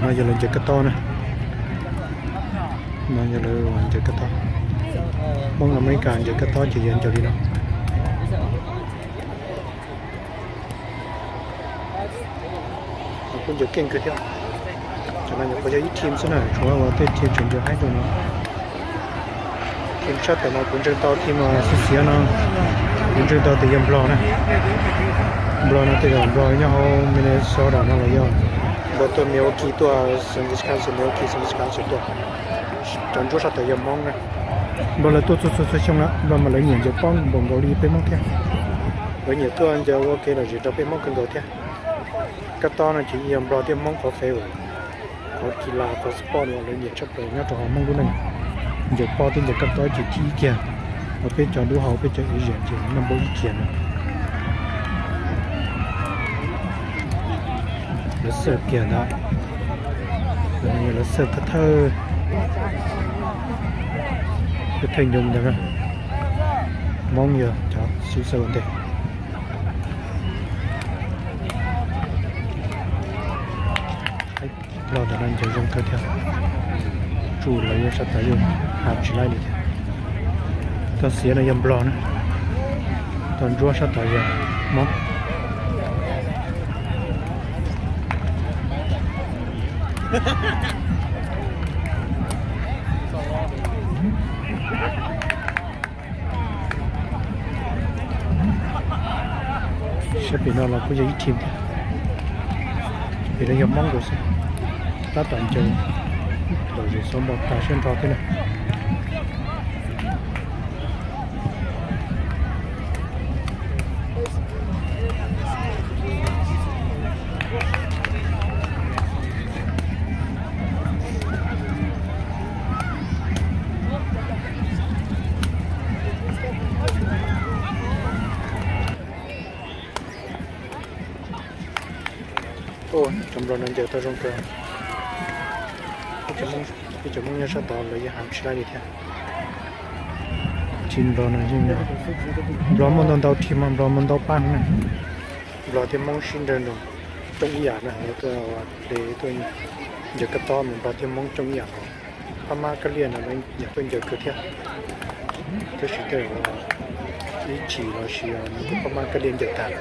No yog lawv ncaws kab tob na. No yog lawv ncaws kab tob. Hmoob Amelikas ncaws kab tob ces yog ncaws li no. Kuj ncaws keej kawg thiab. Cov no nyuam qhuav yog ib team xwb na, tshuav uas tej team tseem ncaws haib dua no. Team sab tawm no kuv ntseeg tau team xiv xiav no, kuv ntseeg tau tias yog Nplog na. Nplog no tej zaum Nplog nyob hauv Minnesota no los yog Nplog tuaj Milwaukee tuaj San Wisconsin, Milwaukee San Wisconsin tuaj. Cov ntsuab sab tawm yog Hmoob na. Nplog lawv tuaj txhua txhua txhua xyoo lawm, Nplog mas lawv nyiam ncaws pob npaum nkaus li peb Hmoob thiab. Lawv nyiam tuaj ncaws ua kev lom zem rau peb Hmoob kawg nkaus thiab. Kab tob no ces yog Nplog thiab Hmoob qhov favourite, qhov kis las qhov sport uas lawv nyiam tshaj plaws nyob rau hauv Hmoob lub neej. Ncaws pob thiab ncaws kab tob ces thib ib kiag, hos peb cov dub hau peb cov Asian ces noj npaum ib kiag no. Lawv xawj kiag ntawd, lawv xawj thawj thawj, thawj nyoos ntawd na. Hmoob yog cov xib xawb ua ntej. Nplog ntawm no ncaws zoo kawg thiab. Tsuj lawv yeej sab tod yeej ha tsis laib li thiab. Tog xiav no yog Nplog na, tog ntsuab sab tod yog Hmoob. Sab pem no los kuj yog ib team thiab, pem no yog Hmoob nkaus xwb. Tab tom ncaws lom zem xauv npau tas siab nrho thiab na. Cov Nplog no ncaws tau zoo kawg. Peb cov Hmoob nyob sab tod lawv yeej ha tsis laib li thiab. Team Nplog no yeej, Nplog muaj ntau ntau team, Nplog muaj ntau pab na. Nplog thiab Hmoob sib nrawg nroos coob ib yam na, lawv tuaj ua ple tuaj ncaws kab tob mas Nplog thiab Hmoob coob ib yam. Phab mab kab liaj no lawv nyiam tuaj ncaws kawg thiab. Tab sis tej zaum ib chim los sis nws kuj phab mab kab liaj ncaws tag.